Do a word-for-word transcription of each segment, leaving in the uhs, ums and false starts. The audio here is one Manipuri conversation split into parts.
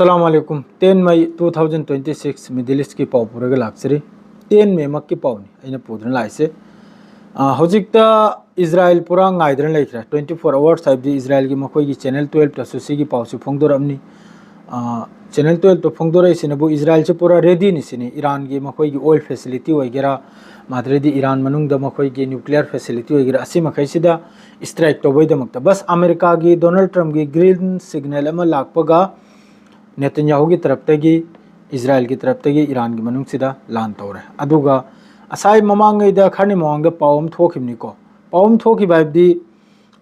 ꯑꯁꯂꯥꯃꯨ ꯑꯂꯥꯏꯀꯨꯝ꯫ Ten May two thousand twenty six, Middle East ꯀꯤ ꯄꯥꯎ ꯄꯨꯔꯒ ꯂꯥꯛꯆꯔꯤ꯫ Ten May ꯃꯛꯀꯤ ꯄꯥꯎꯅꯤ ꯑꯩꯅ ꯄꯨꯗꯨꯅ ꯂꯥꯛꯏꯁꯦ꯫ ꯑ, ꯍꯧꯖꯤꯛꯇ ꯏꯖꯔꯥꯏꯜ ꯄꯨꯔꯥ ꯉꯥꯏꯗꯅ ꯂꯩꯈ꯭ꯔꯦ꯫ Twenty four hours ꯍꯥꯏꯕꯗꯤ ꯏꯖꯔꯥꯏꯜꯒꯤ ꯃꯈꯣꯏꯒꯤ Channel twelve ꯇꯁꯨ ꯁꯤꯒꯤ ꯄꯥꯎꯁꯤ ꯐꯣꯡꯗꯣꯔꯛꯑꯕꯅꯤ꯫ ꯑ, Channel twelve ꯇ ꯐꯣꯡꯗꯣꯔꯛꯏꯁꯤꯅꯕꯨ ꯏꯖꯔꯥꯏꯜꯁꯤ ꯄꯨꯔꯥ ready ꯅꯤ ꯁꯤꯅꯤ꯫ ꯏꯔꯥꯟꯒꯤ ꯃꯈꯣꯏꯒꯤ oil facility ꯑꯣꯏꯒꯦꯔꯥ, ꯃꯥꯗ꯭ꯔꯗꯤ ꯏꯔꯥꯟ ꯃꯅꯨꯡꯗ ꯃꯈꯣꯏꯒꯤ nuclear facility ꯑꯣꯏꯒꯦꯔꯥ, ꯑꯁꯤ ꯃꯈꯩꯁꯤꯗ strike ꯇꯧꯕꯩꯗꯃꯛꯇ꯫ ꯕꯁ ꯑꯃꯦꯔꯤꯀꯥꯒꯤ ꯗꯣꯅꯥꯜꯗ ꯇ꯭ꯔꯝꯞꯀꯤ green signal ꯑꯃ ꯂꯥꯛꯄꯒ ꯅꯦꯇꯟꯌꯥꯍꯨꯒꯤ ꯇꯔꯞꯇꯒꯤ, ꯏꯖꯔꯥꯏꯜꯒꯤ ꯇꯔꯞꯇꯒꯤ ꯏꯔꯥꯟꯒꯤ ꯃꯅꯨꯡꯁꯤꯗ ꯂꯥꯟ ꯇꯧꯔꯦ꯫ ꯑꯗꯨꯒ ꯉꯁꯥꯏ ꯃꯃꯥꯡꯉꯩꯗ ꯈꯔꯅꯤ ꯃꯃꯥꯡꯗ ꯄꯥꯎ ꯑꯃ ꯊꯣꯛꯈꯤꯕꯅꯤꯀꯣ꯫ ꯄꯥꯎ ꯑꯃ ꯊꯣꯛꯈꯤꯕ ꯍꯥꯏꯕꯗꯤ,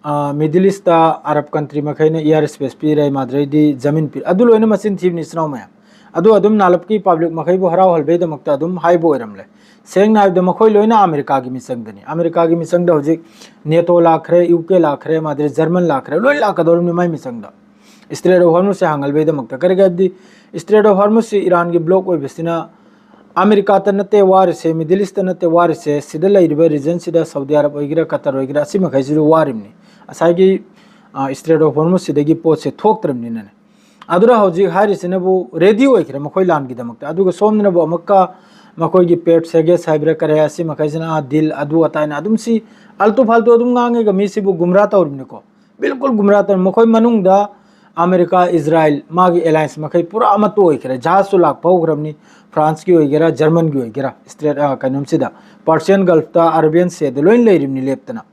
ꯑ, Middle East ꯇ Arab country ꯃꯈꯩꯅ air space ꯄꯤꯔꯦ, ꯃꯥꯗ꯭ꯔꯩꯗꯤ ꯖꯃꯤꯟ ꯄꯤꯔꯦ꯫ ꯑꯗꯨ ꯂꯣꯏꯅ ꯃꯆꯤꯟ ꯊꯤꯕꯅꯤ, ꯏꯆꯤꯟ ꯏꯅꯥꯎ ꯃꯌꯥꯝ꯫ ꯑꯗꯨ ꯑꯗꯨꯝ ꯅꯥꯂꯞꯀꯤ public ꯃꯈꯩꯕꯨ ꯍꯔꯥꯎꯍꯜꯕꯩꯗꯃꯛꯇ ꯑꯗꯨꯝ ꯍꯥꯏꯕ ꯑꯣꯏꯔꯝꯂꯦ꯫ ꯁꯦꯡꯅ ꯍꯥꯏꯕꯗ ꯃꯈꯣꯏ ꯂꯣꯏꯅ ꯑꯃꯦꯔꯤꯀꯥꯒꯤ ꯃꯤꯆꯪꯗꯅꯤ꯫ ꯑꯃꯦꯔꯤꯀꯥꯒꯤ ꯃꯤꯆꯪꯗ ꯍꯧꯖꯤꯛ ꯅꯦꯇꯣ ꯂꯥꯛꯈ꯭ꯔꯦ, ꯌꯨ ꯀꯦ ꯂꯥꯛꯈ꯭ꯔꯦ, ꯃꯥꯗ꯭ꯔꯩ ꯖꯔꯃꯟ ꯂꯥꯛꯈ꯭ꯔꯦ, ꯂꯣꯏ ꯂꯥꯛꯀꯗꯧꯔꯤꯕꯅꯤ ꯃꯥꯏ ꯃꯤꯆꯪꯗ꯫ Strait of Hormuz ꯁꯦ ꯍꯥꯡꯍꯜꯕꯩꯗꯃꯛꯇ꯫ ꯀꯔꯤꯒꯤ ꯍꯥꯏꯕꯗꯤ Strait of Hormuz ꯁꯤ ꯏꯔꯥꯟꯒꯤ block ꯑꯣꯏꯕꯁꯤꯅ ꯑꯃꯦꯔꯤꯀꯥꯇ ꯅꯠꯇꯦ ꯋꯥꯔꯤꯁꯦ, Middle East ꯇ ꯅꯠꯇꯦ ꯋꯥꯔꯤꯁꯦ, ꯁꯤꯗ ꯂꯩꯔꯤꯕ region ꯁꯤꯗ ꯁꯥꯎꯗꯤ ꯑꯔꯕ ꯑꯣꯏꯒꯦꯔꯥ, ꯀꯇꯔ ꯑꯣꯏꯒꯦꯔꯥ, ꯑꯁꯤ ꯃꯈꯩꯁꯤꯁꯨ ꯋꯥꯔꯤꯕꯅꯤ꯫ ꯉꯁꯥꯏꯒꯤ, ꯑ, Strait of Hormuz ꯁꯤꯗꯒꯤ ꯄꯣꯠꯁꯦ ꯊꯣꯛꯇ꯭ꯔꯕꯅꯤꯅꯅꯦ꯫ ꯑꯗꯨꯅ ꯍꯧꯖꯤꯛ ꯍꯥꯏꯔꯤꯁꯤꯅꯕꯨ ready ꯑꯣꯏꯈ꯭ꯔꯦ ꯃꯈꯣꯏ ꯂꯥꯟꯒꯤꯗꯃꯛꯇ꯫ ꯑꯗꯨꯒ ꯁꯣꯝꯗꯅꯕꯨ ꯑꯃꯨꯛꯀ ꯃꯈꯣꯏꯒꯤ Pete Hegseth ꯍꯥꯏꯕ꯭ꯔꯥ ꯀꯔꯤ, ꯑꯁꯤ ꯃꯈꯩꯁꯤꯅ, ꯑ, deal ꯑꯗꯨ ꯑꯇꯥꯏꯅ ꯑꯗꯨꯝ ꯁꯤ ꯑꯜꯇꯨ ꯐꯥꯜꯇꯨ ꯑꯗꯨꯝ ꯉꯥꯡꯉꯒ ꯃꯤꯁꯤꯕꯨ ꯒꯨꯝꯔꯥ ꯇꯧꯔꯤꯕꯅꯤꯀꯣ꯫ ꯕꯤꯜꯀꯨꯜ ꯒꯨꯝꯔꯥ ꯇꯧꯔꯤ꯫ ꯃꯈꯣꯏ ꯃꯅꯨꯡꯗ ꯑꯃꯦꯔꯤꯀꯥ, ꯏꯖꯔꯥꯏꯜ, ꯃꯥꯒꯤ alliance ꯃꯈꯩ ꯄꯨꯔꯥ ꯑꯃꯠꯇ ꯑꯣꯏꯈ꯭ꯔꯦ꯫ ꯖꯍꯥꯖꯁꯨ ꯂꯥꯛꯄ ꯍꯧꯈ꯭ꯔꯕꯅꯤ, ꯐ꯭ꯔꯥꯟꯁꯀꯤ ꯑꯣꯏꯒꯦꯔꯥ, ꯖꯔꯃꯟꯒꯤ ꯑꯣꯏꯒꯦꯔꯥ, Strait, ꯑ, ꯀꯩꯅꯣꯝꯁꯤꯗ, Persian Gulf ꯇ, Arabian Sea ꯗ ꯂꯣꯏꯅ ꯂꯩꯔꯤꯕꯅꯤ ꯂꯦꯞꯇꯅ꯫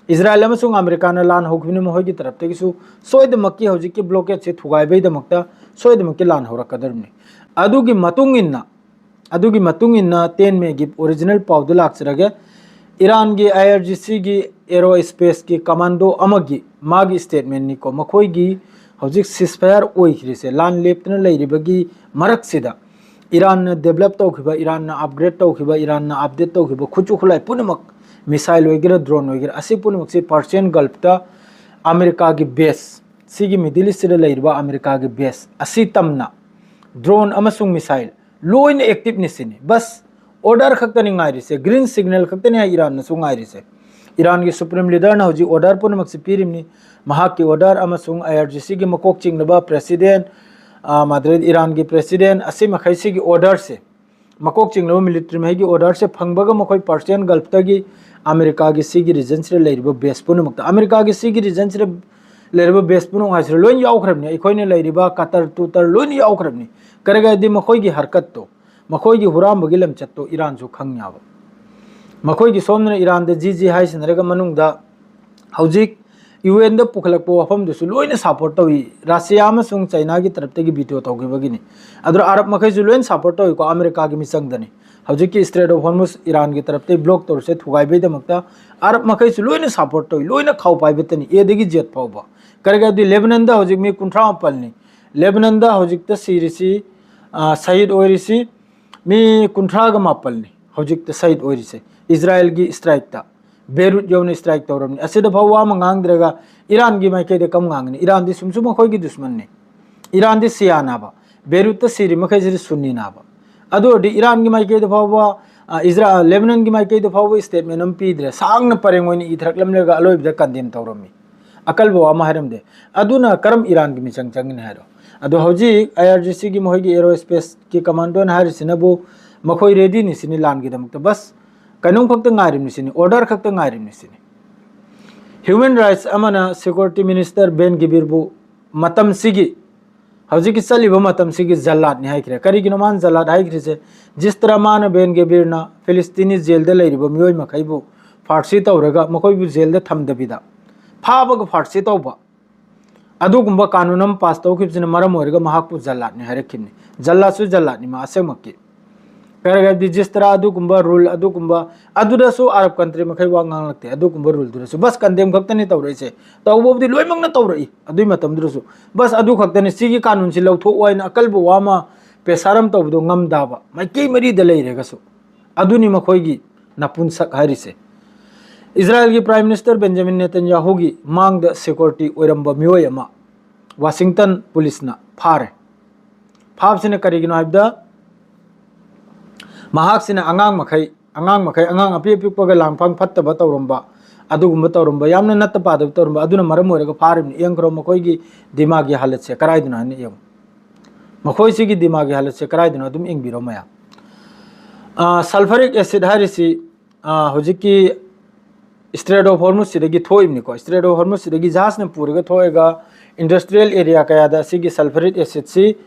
ꯏꯖꯔꯥꯏꯜ ꯑꯃꯁꯨꯡ ꯑꯃꯦꯔꯤꯀꯥꯅ ꯂꯥꯟ ꯍꯧꯈꯤꯕꯅꯤ, ꯃꯈꯣꯏꯒꯤ ꯇꯔꯞꯇꯒꯤꯁꯨ ꯁꯣꯏꯗꯃꯛꯀꯤ ꯍꯧꯖꯤꯛꯀꯤ blockade ꯁꯦ ꯊꯨꯒꯥꯏꯕꯩꯗꯃꯛꯇ ꯁꯣꯏꯗꯃꯛꯀꯤ ꯂꯥꯟ ꯍꯧꯔꯛꯀꯗꯧꯔꯤꯕꯅꯤ꯫ ꯑꯗꯨꯒꯤ ꯃꯇꯨꯡ ꯏꯟꯅ, ꯑꯗꯨꯒꯤ ꯃꯇꯨꯡ ꯏꯟꯅ Ten May ꯒꯤ original ꯄꯥꯎꯗ ꯂꯥꯛꯆꯔꯒꯦ꯫ ꯏꯔꯥꯟꯒꯤ I R G C ꯒꯤ aerospace ꯀꯤ commando ꯑꯃꯒꯤ ꯃꯥꯒꯤ statement ꯅꯤꯀꯣ, ꯃꯈꯣꯏꯒꯤ ꯍꯧꯖꯤꯛ ceasefire ꯑꯣꯏꯈ꯭ꯔꯤꯁꯦ, ꯂꯥꯟ ꯂꯦꯞꯇꯅ ꯂꯩꯔꯤꯕꯒꯤ ꯃꯔꯛꯁꯤꯗ ꯏꯔꯥꯟꯅ develop ꯇꯧꯈꯤꯕ, ꯏꯔꯥꯟꯅ upgrade ꯇꯧꯈꯤꯕ, ꯏꯔꯥꯟꯅ update ꯇꯧꯈꯤꯕ ꯈꯨꯠꯁꯨ ꯈꯨꯠꯂꯥꯏ ꯄꯨꯝꯅꯃꯛ, missile ꯑꯣꯏꯒꯦꯔꯥ, drone ꯑꯣꯏꯒꯦꯔꯥ, ꯑꯁꯤ ꯄꯨꯝꯅꯃꯛꯁꯤ Persian Gulf ꯇ ꯑꯃꯦꯔꯤꯀꯥꯒꯤ base, ꯁꯤꯒꯤ Middle East ꯁꯤꯗ ꯂꯩꯔꯤꯕ ꯑꯃꯦꯔꯤꯀꯥꯒꯤ base ꯑꯁꯤ ꯇꯝꯅ drone ꯑꯃꯁꯨꯡ missile ꯂꯣꯏꯅ active ꯅꯤ ꯁꯤꯅꯤ꯫ ꯕꯁ order ꯈꯛꯇꯅꯤ ꯉꯥꯏꯔꯤꯁꯦ, green signal ꯈꯛꯇꯅꯤ ꯍꯥꯏ ꯏꯔꯥꯟꯅꯁꯨ ꯉꯥꯏꯔꯤꯁꯦ꯫ ꯏꯔꯥꯟꯒꯤ supreme leader ꯅ ꯍꯧꯖꯤꯛ order ꯄꯨꯝꯅꯃꯛꯁꯤ ꯄꯤꯔꯤꯕꯅꯤ꯫ ꯃꯍꯥꯛꯀꯤ order ꯑꯃꯁꯨꯡ I R G C ꯒꯤ ꯃꯀꯣꯛ ꯆꯤꯡꯂꯕ president, ꯑ, ꯃꯥꯗ꯭ꯔꯤꯗ ꯏꯔꯥꯟꯒꯤ ꯄ꯭ꯔꯦꯁꯤꯗꯦꯟ ꯑꯁꯤ ꯃꯈꯩꯁꯤꯒꯤ ꯑꯣꯔꯗꯔꯁꯦ, ꯃꯀꯣꯛ ꯆꯤꯡꯂꯕ ꯃꯤꯂꯤꯇ꯭ꯔꯤ ꯃꯈꯩꯒꯤ ꯑꯣꯔꯗꯔꯁꯦ ꯐꯪꯕꯒ ꯃꯈꯣꯏ ꯄꯥꯔꯁꯤꯌꯥꯟ ꯒꯜꯐꯇꯒꯤ ꯑꯃꯦꯔꯤꯀꯥꯒꯤ ꯁꯤꯒꯤ ꯔꯤꯖꯟꯁꯤꯗ ꯂꯩꯔꯤꯕ ꯕꯦꯁ ꯄꯨꯝꯅꯃꯛꯇ, ꯑꯃꯦꯔꯤꯀꯥꯒꯤ ꯁꯤꯒꯤ ꯔꯤꯖꯟꯁꯤꯗ ꯂꯩꯔꯤꯕ ꯕꯦꯁ ꯄꯨꯝꯅꯃꯛ ꯍꯥꯏꯁꯤꯗ ꯂꯣꯏꯅ ꯌꯥꯎꯈ꯭ꯔꯕꯅꯤ꯫ ꯑꯩꯈꯣꯏꯅ ꯂꯩꯔꯤꯕ ꯀꯇꯔ ꯇꯨꯇꯔ ꯂꯣꯏꯅ ꯌꯥꯎꯈ꯭ꯔꯕꯅꯤ꯫ ꯀꯔꯤꯒꯤꯗꯤ ꯃꯈꯣꯏꯒꯤ ꯍꯔꯀꯠꯇꯣ, ꯃꯈꯣꯏꯒꯤ ꯍꯨꯔꯥꯟꯕꯒꯤ ꯂꯝꯆꯠꯇꯣ ꯏꯔꯥꯟꯁꯨ ꯈꯪꯉꯦꯕ꯫ ꯃꯈꯣꯏꯒꯤ ꯁꯣꯝꯗꯅ ꯏꯔꯥꯟꯗ ꯖꯤ ꯖꯤ ꯍꯥꯏꯁꯤꯟꯅꯔꯒ ꯃꯅꯨꯡꯗ ꯍꯧꯖꯤꯛ ꯌꯨ ꯑꯦꯟꯗ ꯄꯨꯈꯠꯂꯛꯄ ꯋꯥꯐꯝꯗꯨꯁꯨ ꯂꯣꯏꯅ ꯁꯄꯣꯔꯠ ꯇꯧꯏ꯫ ꯔꯁꯤꯌꯥ ꯑꯃꯁꯨꯡ ꯆꯩꯅꯥꯒꯤ ꯇꯔꯞꯇꯒꯤ ꯚꯤꯇꯣ ꯇꯧꯈꯤꯕꯒꯤꯅꯤ꯫ ꯑꯗꯨꯅ ꯑꯔꯕ ꯃꯈꯩꯁꯨ ꯂꯣꯏꯅ ꯁꯄꯣꯔꯠ ꯇꯧꯏꯀꯣ, ꯑꯃꯦꯔꯤꯀꯥꯒꯤ ꯃꯤꯆꯪꯗꯅꯤ꯫ ꯍꯧꯖꯤꯛꯀꯤ ꯏꯁꯇ꯭ꯔꯦꯠ ꯑꯣꯐ ꯍꯣꯔꯃꯨꯁ ꯏꯔꯥꯟꯒꯤ ꯇꯔꯞꯇꯒꯤ ꯕ꯭ꯂꯣꯛ ꯇꯧꯔꯤꯁꯦ ꯊꯨꯒꯥꯏꯕꯩꯗꯃꯛꯇ ꯑꯔꯕ ꯃꯈꯩꯁꯨ ꯂꯣꯏꯅ ꯁꯄꯣꯔꯠ ꯇꯧꯏ, ꯂꯣꯏꯅ ꯈꯥꯎ ꯄꯥꯏꯕꯇꯅꯤ, ꯑꯦꯗꯒꯤ ꯖꯦꯠ ꯐꯥꯎꯕ꯫ ꯀꯔꯤꯒꯤ ꯍꯥꯏꯕꯗꯤ ꯂꯦꯕꯅꯟꯗ ꯍꯧꯖꯤꯛ ꯃꯤ ꯀꯨꯟꯊ꯭ꯔꯥ ꯃꯥꯄꯜꯅꯤ꯫ ꯂꯦꯕꯅꯟꯗ ꯍꯧꯖꯤꯛꯇ ꯁꯤꯔꯤꯁꯤ, ꯑ, ꯁꯍꯤꯗ ꯑꯣꯏꯔꯤꯁꯤ ꯃꯤ ꯀꯨꯟꯊ꯭ꯔꯥꯒ ꯃꯥꯄꯜꯅꯤ ꯍꯧꯖꯤꯛꯇ ꯁꯍꯤꯗ ꯑꯣꯏꯔꯤꯁꯦ ꯏꯖꯔꯥꯌꯦꯜꯒꯤ ꯏꯁꯇ꯭ꯔꯥꯏꯛꯇ꯫ ꯕꯦꯔꯨꯠ ꯌꯧꯅ ꯏꯁꯇ꯭ꯔꯥꯏꯛ ꯇꯧꯔꯕꯅꯤ꯫ ꯑꯁꯤꯗ ꯐꯥꯎ ꯋꯥ ꯑꯃ ꯉꯥꯡꯗ꯭ꯔꯒ ꯏꯔꯥꯟꯒꯤ ꯃꯥꯏꯀꯩꯗ ꯀꯝ ꯉꯥꯡꯒꯅꯤ? ꯏꯔꯥꯟꯗꯤ ꯁꯨꯝꯁꯨ ꯃꯈꯣꯏꯒꯤ ꯗꯨꯁꯃꯟꯅꯤ꯫ ꯏꯔꯥꯟꯗꯤ ꯁꯤꯌꯥꯅꯥꯕ, ꯕꯦꯔꯨꯠꯇ ꯁꯤꯔꯤ ꯃꯈꯩꯁꯤꯗꯤ ꯁꯨꯟꯅꯤꯅꯥꯕ꯫ ꯑꯗꯨ ꯑꯣꯏꯔꯗꯤ ꯏꯔꯥꯟꯒꯤ ꯃꯥꯏꯀꯩꯗ ꯐꯥꯎꯕ, ꯑ, ꯏꯖꯔꯥ-, ꯂꯦꯕꯅꯟꯒꯤ ꯃꯥꯏꯀꯩꯗ ꯐꯥꯎꯕ ꯁ꯭ꯇꯦꯠꯃꯦꯟ ꯑꯃ ꯄꯤꯗ꯭ꯔꯦ, ꯁꯥꯡꯅ ꯄꯔꯦꯡ ꯑꯣꯏꯅ ꯏꯊꯔꯛꯂꯝꯂꯒ ꯑꯂꯣꯏꯕꯗ ꯀꯟꯗꯦꯝ ꯇꯧꯔꯝꯃꯤ꯫ ꯑꯀꯜꯕ ꯋꯥ ꯑꯃ ꯍꯥꯏꯔꯝꯗꯦ꯫ ꯑꯗꯨꯅ ꯀꯔꯝ ꯏꯔꯥꯟꯒꯤ ꯃꯤꯆꯪ ꯆꯪꯒꯅꯤ ꯍꯥꯏꯔꯣ? ꯑꯗꯣ ꯍꯧꯖꯤꯛ ꯑꯥꯏ ꯑꯥꯔ ꯖꯤ ꯁꯤꯒꯤ ꯃꯈꯣꯏꯒꯤ ꯑꯦꯔꯣ ꯁ꯭ꯄꯦꯁꯀꯤ ꯀꯃꯥꯟꯗꯣꯅ ꯍꯥꯏꯔꯤꯁꯤꯅꯕꯨ ꯃꯈꯣꯏ ꯔꯦꯗꯤꯅꯤ ꯁꯤꯅꯤ ꯂꯥꯟꯒꯤꯗꯃꯛꯇ, ꯕꯁ ꯀꯩꯅꯣꯝ ꯈꯛꯇ ꯉꯥꯏꯔꯤꯕꯅꯤ ꯁꯤꯅꯤ, ꯑꯣꯔꯗꯔ ꯈꯛꯇ ꯉꯥꯏꯔꯤꯕꯅꯤ ꯁꯤꯅꯤ꯫ ꯍ꯭ꯌꯨꯃꯦꯟ ꯔꯥꯏꯠꯁ ꯑꯃꯅ ꯁꯦꯀ꯭ꯌꯨꯔꯤꯇꯤ ꯃꯤꯅꯤꯁꯇꯔ ꯕꯦꯟ ꯒꯤꯕꯤꯔꯕꯨ ꯃꯇꯝꯁꯤꯒꯤ, ꯍꯧꯖꯤꯛꯀꯤ ꯆꯠꯂꯤꯕ ꯃꯇꯝꯁꯤꯒꯤ ꯖꯜꯂꯥꯠꯅꯤ ꯍꯥꯏꯈ꯭ꯔꯦ꯫ ꯀꯔꯤꯒꯤꯅꯣ ꯃꯥꯅ ꯖꯜꯂꯥꯠ ꯍꯥꯏꯈ꯭ꯔꯤꯁꯦ? ꯖꯤꯁ ꯇꯔꯥ ꯃꯥꯅ ꯕꯦꯟ ꯒꯦꯕꯤꯔꯅ ꯐꯤꯂꯤꯁꯇꯤꯅꯤ ꯖꯦꯜꯗ ꯂꯩꯔꯤꯕ ꯃꯤꯑꯣꯏ ꯃꯈꯩꯕꯨ ꯐꯥꯔꯁꯤ ꯇꯧꯔꯒ ꯃꯈꯣꯏꯕꯨ ꯖꯦꯜꯗ ꯊꯝꯗꯕꯤꯗ ꯐꯥꯕꯒ ꯐꯥꯔꯁꯤ ꯇꯧꯕ, ꯑꯗꯨꯒꯨꯝꯕ ꯀꯥꯅꯨꯟ ꯑꯃ ꯄꯥꯁ ꯇꯧꯈꯤꯕꯁꯤꯅ ꯃꯔꯝ ꯑꯣꯏꯔꯒ ꯃꯍꯥꯛꯄꯨ ꯖꯜꯂꯥꯠꯅꯤ ꯍꯥꯏꯔꯛꯈꯤꯕꯅꯤ꯫ ꯖꯜꯂꯥꯠꯁꯨ ꯖꯜꯂꯥꯠꯅꯤ ꯃꯥ ꯑꯁꯦꯡꯃꯛꯀꯤ꯫ ꯀꯔꯤꯒꯤ ꯍꯥꯏꯕꯗꯤ ꯖꯤꯁ ꯇꯔꯥ ꯑꯗꯨꯒꯨꯝꯕ ꯔꯨꯜ ꯑꯗꯨꯒꯨꯝꯕ ꯑꯗꯨꯗꯁꯨ ꯑꯔꯕ ꯀꯟꯇ꯭ꯔꯤ ꯃꯈꯩ ꯋꯥ ꯉꯥꯡꯂꯛꯇꯦ꯫ ꯑꯗꯨꯒꯨꯝꯕ ꯔꯨꯜꯗꯨꯗꯁꯨ ꯕꯁ ꯀꯟꯗꯦꯝ ꯈꯛꯇꯅꯤ ꯇꯧꯔꯛꯏꯁꯦ꯫ ꯇꯧꯕꯕꯨꯗꯤ ꯂꯣꯏꯅꯃꯛꯅ ꯇꯧꯔꯛꯏ ꯑꯗꯨꯏ ꯃꯇꯝꯗꯨꯗꯁꯨ꯫ ꯕꯁ ꯑꯗꯨ ꯈꯛꯇꯅꯤ꯫ ꯁꯤꯒꯤ ꯀꯥꯅꯨꯟꯁꯤ ꯂꯧꯊꯣꯛꯑꯣ ꯍꯥꯏꯅ ꯑꯀꯜꯕ ꯋꯥ ꯑꯃ ꯄꯦꯁꯥꯔ ꯑꯃ ꯇꯧꯕꯗꯣ ꯉꯝꯗꯕ ꯃꯥꯏꯀꯩ ꯃꯔꯤꯗ ꯂꯩꯔꯒꯁꯨ꯫ ꯑꯗꯨꯅꯤ ꯃꯈꯣꯏꯒꯤ ꯅꯄꯨꯟꯁꯛ ꯍꯥꯏꯔꯤꯁꯦ꯫ ꯏꯖꯔꯥꯌꯦꯜꯒꯤ ꯄ꯭ꯔꯥꯏꯝ ꯃꯤꯅꯤꯁꯇꯔ ꯕꯦꯟꯖꯥꯃꯤꯟ ꯅꯦꯇꯟꯌꯥꯍꯨꯒꯤ ꯃꯥꯡꯗ ꯁꯦꯀ꯭ꯌꯨꯔꯤꯇꯤ ꯑꯣꯏꯔꯝꯕ ꯃꯤꯑꯣꯏ ꯑꯃ ꯋꯥꯁꯤꯡꯇꯟ ꯄꯨꯂꯤꯁꯅ ꯐꯥꯔꯦ꯫ ꯐꯥꯕꯁꯤꯅ ꯀꯔꯤꯒꯤꯅꯣ ꯍꯥꯏꯕꯗ, ꯃꯍꯥꯛꯁꯤꯅ ꯑꯉꯥꯡ ꯃꯈꯩ, ꯑꯉꯥꯡ ꯃꯈꯩ, ꯑꯉꯥꯡ ꯑꯄꯤꯛ ꯑꯄꯤꯛꯄꯒ ꯂꯥꯡꯐꯥꯡ ꯐꯠꯇꯕ ꯇꯧꯔꯝꯕ, ꯑꯗꯨꯒꯨꯝꯕ ꯇꯧꯔꯝꯕ, ꯌꯥꯝꯅ ꯅꯠꯇ ꯄꯥꯗꯕ ꯇꯧꯔꯝꯕ, ꯑꯗꯨꯅ ꯃꯔꯝ ꯑꯣꯏꯔꯒ ꯐꯥꯔꯤꯕꯅꯤ꯫ ꯌꯦꯡꯈ꯭ꯔꯣ ꯃꯈꯣꯏꯒꯤ ꯗꯤꯃꯥꯒꯤ ꯍꯥꯂꯠꯁꯦ ꯀꯔꯥꯏꯗꯅꯣ ꯍꯥꯏꯅ ꯌꯦꯡꯉꯨ꯫ ꯃꯈꯣꯏꯁꯤꯒꯤ ꯗꯤꯃꯥꯒꯤ ꯍꯥꯂꯠꯁꯦ ꯀꯗꯥꯏꯗꯅꯣ ꯑꯗꯨꯝ ꯌꯦꯡꯕꯤꯔꯣ ꯃꯌꯥꯝ꯫ ꯁꯜꯐꯔꯤꯛ ꯑꯦꯁꯤꯗ ꯍꯥꯏꯔꯤꯁꯤ ꯍꯧꯖꯤꯛꯀꯤ ꯏꯁꯇ꯭ꯔꯦꯠ ꯑꯣꯐ ꯍꯣꯔꯃꯨꯁꯁꯤꯗꯒꯤ ꯊꯣꯛꯏꯕꯅꯤꯀꯣ꯫ ꯏꯁꯇ꯭ꯔꯦꯠ ꯑꯣꯐ ꯍꯣꯔꯃꯨꯁꯁꯤꯗꯒꯤ ꯖꯍꯥꯖꯅ ꯄꯨꯔꯒ ꯊꯣꯛꯑꯒ ꯏꯟꯗꯁꯇ꯭ꯔꯤꯌꯦꯜ ꯑꯦꯔꯤꯌꯥ ꯀꯌꯥꯗ ꯑꯁꯤꯒꯤ ꯁꯜꯐꯔꯤꯛ ꯑꯦꯁꯤꯗꯁꯤ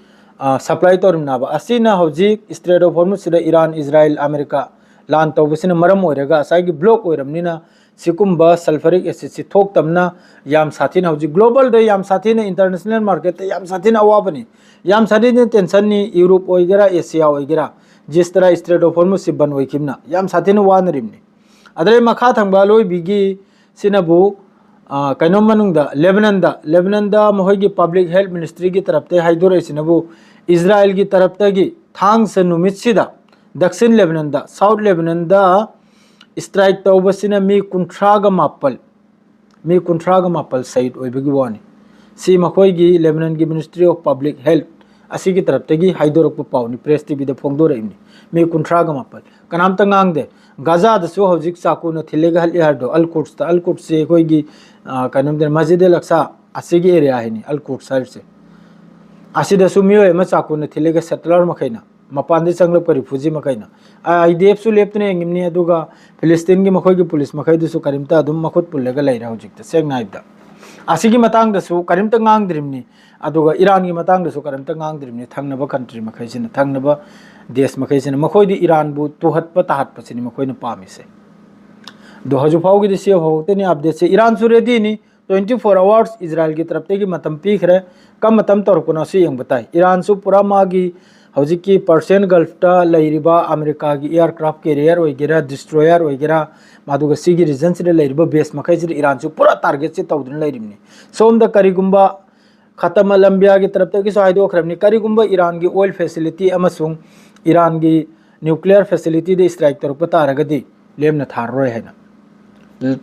ꯁꯄ꯭ꯂꯥꯏ ꯇꯧꯔꯝꯅꯕ꯫ ꯑꯁꯤꯅ ꯍꯧꯖꯤꯛ ꯏꯁꯇ꯭ꯔꯦꯠ ꯑꯣꯐ ꯍꯣꯔꯃꯨꯁꯁꯤꯗ ꯏꯔꯥꯟ, ꯏꯖꯔꯥꯏꯜ, ꯑꯃꯦꯔꯤꯀꯥ ꯂꯥꯟ ꯇꯧꯕꯁꯤꯅ ꯃꯔꯝ ꯑꯣꯏꯔꯒ ꯉꯁꯥꯏꯒꯤ ꯕ꯭ꯂꯣꯛ ꯑꯣꯏꯔꯕꯅꯤꯅ ꯁꯤꯒꯨꯝꯕ ꯁꯜꯐꯔꯤꯛ ꯑꯦꯁꯤꯗꯁꯤ ꯊꯣꯛꯇꯕꯅ ꯌꯥꯝ ꯁꯥꯊꯤꯅ ꯍꯧꯖꯤꯛ ꯒ꯭ꯂꯣꯕꯜꯗ ꯌꯥꯝ ꯁꯥꯊꯤꯅ, ꯏꯟꯇꯔꯅꯦꯁꯅꯦꯜ ꯃꯥꯔꯀꯦꯠꯇ ꯌꯥꯝ ꯁꯥꯊꯤꯅ ꯑꯋꯥꯕꯅꯤ꯫ ꯌꯥꯝ ꯁꯥꯊꯤꯅ ꯇꯦꯟꯁꯟꯅꯤ꯫ ꯌꯨꯔꯣꯞ ꯑꯣꯏꯒꯦꯔꯥ, ꯑꯦꯁꯤꯌꯥ ꯑꯣꯏꯒꯦꯔꯥ, ꯖꯤꯁꯇꯔꯥ ꯏꯁꯇ꯭ꯔꯦꯠ ꯑꯣꯐ ꯍꯣꯔꯃꯨꯁꯁꯤ ꯕꯟ ꯑꯣꯏꯈꯤꯕꯅ ꯌꯥꯝ ꯁꯥꯊꯤꯅ ꯋꯥꯅꯔꯤꯕꯅꯤ꯫ ꯑꯗꯩ ꯃꯈꯥ ꯊꯪꯕ ꯑꯂꯣꯏꯕꯤꯒꯤ ꯁꯤꯅꯕꯨ ꯀꯩꯅꯣ ꯃꯅꯨꯡꯗ ꯂꯦꯕꯅꯟꯗ ꯂꯦꯕꯅꯟꯗ ꯃꯈꯣꯏꯒꯤ ꯄꯕ꯭ꯂꯤꯛ ꯍꯦꯜꯠ ꯃꯤꯅꯤꯁꯇ꯭ꯔꯤꯒꯤ ꯇꯔꯞꯇꯒꯤ ꯍꯥꯏꯗꯣꯔꯛꯏꯁꯤꯅꯕꯨ ꯏꯖꯔꯥꯏꯜꯒꯤ ꯇꯔꯞꯇꯒꯤ ꯊꯥꯡꯁ ꯅꯨꯃꯤꯠꯁꯤꯗ ꯗꯛꯁꯤꯟ ꯂꯦꯕꯅꯟꯗ, ꯁꯥꯎꯠ ꯂꯦꯕꯅꯟꯗ ꯏꯁꯇ꯭ꯔꯥꯏꯛ ꯇꯧꯕꯁꯤꯅ ꯃꯤ ꯀꯨꯟꯊ꯭ꯔꯥꯒ ꯃꯥꯄꯜ, ꯃꯤ ꯀꯨꯟꯊ꯭ꯔꯥꯒ ꯃꯥꯄꯜ ꯁꯍꯤꯗ ꯑꯣꯏꯕꯒꯤ ꯋꯥꯅꯤ꯫ ꯁꯤ ꯃꯈꯣꯏꯒꯤ ꯂꯦꯕꯅꯟꯒꯤ ꯃꯤꯅꯤꯁꯇ꯭ꯔꯤ ꯑꯣꯐ ꯄꯕ꯭ꯂꯤꯛ ꯍꯦꯜꯠ ꯑꯁꯤꯒꯤ ꯇꯔꯞꯇꯒꯤ ꯍꯥꯏꯗꯣꯔꯛꯄ ꯄꯥꯎꯅꯤ, ꯄ꯭ꯔꯦꯁ ꯇꯤꯚꯤꯗ ꯐꯣꯡꯗꯣꯔꯛꯏꯕꯅꯤ꯫ ꯃꯤ ꯀꯨꯟꯊ꯭ꯔꯥꯒ ꯃꯥꯄꯜ, ꯀꯅꯥꯝꯇ ꯉꯥꯡꯗꯦ꯫ ꯒꯥꯖꯥꯗꯁꯨ ꯍꯧꯖꯤꯛ ꯆꯥꯀꯨꯅ ꯊꯤꯜꯂꯒ ꯍꯠꯂꯤ ꯍꯥꯏꯕꯗꯣ, ꯑꯜ ꯀꯨꯠꯁꯇ, ꯑꯜ ꯀꯨꯠꯁꯁꯤ ꯑꯩꯈꯣꯏꯒꯤ ꯀꯩꯅꯣꯝꯗ ꯃꯁꯖꯤꯗ ꯑꯜ ꯑꯛꯁꯥ ꯑꯁꯤꯒꯤ ꯑꯦꯔꯤꯌꯥ ꯍꯥꯏꯅꯤ, ꯑꯜ ꯀꯨꯠꯁ ꯍꯥꯏꯔꯤꯁꯦ꯫ ꯑꯁꯤꯗꯁꯨ ꯃꯤꯑꯣꯏ ꯑꯃ ꯆꯥꯀꯨꯅ ꯊꯤꯜꯂꯒ ꯁꯦꯇꯂꯔ ꯃꯈꯩꯅ, ꯃꯄꯥꯟꯗ ꯆꯪꯂꯛꯄ ꯔꯤꯐ꯭ꯌꯨꯖꯤ ꯃꯈꯩꯅ꯫ ꯑꯥꯏ ꯗꯤ ꯑꯦꯐꯁꯨ ꯂꯦꯞꯇꯨꯅ ꯌꯦꯡꯉꯤꯕꯅꯤ, ꯑꯗꯨꯒ ꯐꯤꯂꯤꯁꯇꯤꯟꯒꯤ ꯃꯈꯣꯏꯒꯤ ꯄꯨꯂꯤꯁ ꯃꯈꯩꯗꯨꯁꯨ ꯀꯔꯤꯝꯇ ꯑꯗꯨꯝ ꯃꯈꯨꯠ ꯄꯨꯜꯂꯒ ꯂꯩꯔꯦ ꯍꯧꯖꯤꯛꯇ, ꯁꯦꯡꯅ ꯍꯥꯏꯕꯗ꯫ ꯑꯁꯤꯒꯤ ꯃꯇꯥꯡꯗꯁꯨ ꯀꯔꯤꯝꯇ ꯉꯥꯡꯗ꯭ꯔꯤꯕꯅꯤ, ꯑꯗꯨꯒ ꯏꯔꯥꯟꯒꯤ ꯃꯇꯥꯡꯗꯁꯨ ꯀꯔꯤꯝꯇ ꯉꯥꯡꯗ꯭ꯔꯤꯕꯅꯤ꯫ ꯊꯪꯅꯕ ꯀꯟꯇ꯭ꯔꯤ ꯃꯈꯩꯁꯤꯅ, ꯊꯪꯅꯕ ꯗꯦꯁ ꯃꯈꯩꯁꯤꯅ ꯃꯈꯣꯏꯗꯤ ꯏꯔꯥꯟꯕꯨ ꯇꯨꯍꯠꯄ ꯇꯥꯍꯠꯄꯁꯤꯅꯤ ꯃꯈꯣꯏꯅ ꯄꯥꯝꯃꯤꯁꯦ꯫ ꯑꯗꯣ ꯍꯧꯖꯤꯛ ꯐꯥꯎꯒꯤꯗꯤ ꯁꯤ ꯍꯧꯔꯛꯇꯅꯤ ꯑꯞꯗꯦꯠꯁꯦ꯫ ꯏꯔꯥꯟꯁꯨ ꯔꯦꯗꯤꯅꯤ, twenty four hours ꯏꯖꯔꯥꯏꯜꯒꯤ ꯇꯔꯞꯇꯒꯤ ꯃꯇꯝ ꯄꯤꯈ꯭ꯔꯦ꯫ ꯀꯔꯝꯕ ꯃꯇꯝ ꯇꯧꯔꯛꯄꯅꯣ ꯁꯤ ꯌꯦꯡꯕ ꯇꯥꯏ꯫ ꯏꯔꯥꯟꯁꯨ ꯄꯨꯔꯥ ꯃꯥꯒꯤ ꯍꯧꯖꯤꯛꯀꯤ ꯄꯔꯁꯤꯌꯟ ꯒꯜꯐꯇ ꯂꯩꯔꯤꯕ ꯑꯃꯦꯔꯤꯀꯥꯒꯤ ꯑꯦꯌꯥꯔꯀ꯭ꯔꯥꯐ ꯀꯦꯔꯤꯌꯔ ꯑꯣꯏꯒꯦꯔꯥ, ꯗꯤꯁꯇ꯭ꯔꯣꯌꯔ ꯑꯣꯏꯒꯦꯔꯥ, ꯑꯗꯨꯒ ꯁꯤꯒꯤ ꯔꯤꯖꯟꯁꯤꯗ ꯂꯩꯔꯤꯕ ꯕꯦꯁ ꯃꯈꯩꯁꯤꯗ ꯏꯔꯥꯟꯁꯨ ꯄꯨꯔꯥ ꯇꯥꯔꯒꯦꯠꯁꯦ ꯇꯧꯗꯨꯅ ꯂꯩꯔꯤꯕꯅꯤ꯫ ꯁꯣꯝꯗ ꯀꯔꯤꯒꯨꯝꯕ ꯈꯇꯝ ꯑꯜ ꯑꯝꯕꯤꯌꯥꯒꯤ ꯇꯔꯞꯇꯒꯤꯁꯨ ꯍꯥꯏꯗꯣꯛꯈ꯭ꯔꯕꯅꯤ, ꯀꯔꯤꯒꯨꯝꯕ ꯏꯔꯥꯟꯒꯤ ꯑꯣꯏꯜ ꯐꯦꯁꯤꯂꯤꯇꯤ ꯑꯃꯁꯨꯡ ꯏꯔꯥꯟꯒꯤ ꯅ꯭ꯌꯨꯀ꯭ꯂꯤꯌꯔ ꯐꯦꯁꯤꯂꯤꯇꯤꯗ ꯏꯁꯇ꯭ꯔꯥꯏꯛ ꯇꯧꯔꯛꯄ ꯇꯥꯔꯒꯗꯤ ꯂꯦꯝꯅ ꯊꯥꯔꯔꯣꯏ ꯍꯥꯏꯅ꯫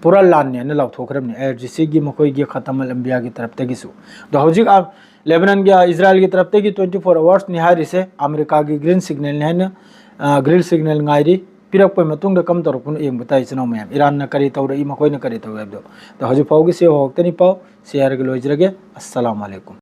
ꯄꯨꯔꯥ ꯂꯥꯟꯅꯦꯅ ꯂꯥꯎꯊꯣꯛꯈ꯭ꯔꯕꯅꯤ ꯑꯥꯏ ꯑꯥꯔ ꯖꯤ ꯁꯤꯒꯤ ꯃꯈꯣꯏꯒꯤ ꯈꯇꯝ ꯑꯜ ꯑꯝꯕꯤꯌꯥꯒꯤ ꯇꯔꯞꯇꯒꯤꯁꯨ꯫ ꯑꯗꯣ ꯍꯧꯖꯤꯛ, ꯑ, ꯂꯦꯕꯅꯟꯒꯤ, ꯑ, ꯏꯖꯔꯥꯏꯜꯒꯤ ꯇꯔꯞꯇꯒꯤ twenty four hoursꯅꯤ ꯍꯥꯏꯔꯤꯁꯦ, ꯑꯃꯦꯔꯤꯀꯥꯒꯤ ꯒ꯭ꯔꯤꯟ ꯁꯤꯒꯅꯦꯜꯅꯤ ꯍꯥꯏꯅ, ꯑ, ꯒ꯭ꯔꯤꯟ ꯁꯤꯒꯅꯦꯜ ꯉꯥꯏꯔꯤ꯫ ꯄꯤꯔꯛꯄꯒꯤ ꯃꯇꯨꯡꯗ ꯀꯝ ꯇꯧꯔꯛꯄꯅꯣ ꯌꯦꯡꯕ ꯇꯥꯏ, ꯏꯆꯤꯟ ꯏꯅꯥꯎ ꯃꯌꯥꯝ꯫ ꯏꯔꯥꯟꯅ ꯀꯔꯤ ꯇꯧꯔꯛꯏ, ꯃꯈꯣꯏꯅ ꯀꯔꯤ ꯇꯧꯔꯛꯏ ꯍꯥꯏꯕꯗꯣ꯫ ꯑꯗꯣ ꯍꯧꯖꯤꯛ ꯐꯥꯎꯒꯤ ꯁꯤ ꯍꯧꯔꯛꯇꯅꯤ ꯄꯥꯎ꯫ ꯁꯤ ꯍꯥꯏꯔꯒ ꯂꯣꯏꯖꯔꯒꯦ꯫ ꯑꯁꯁꯂꯥꯃꯨ ꯑꯂꯩꯀꯨꯝ꯫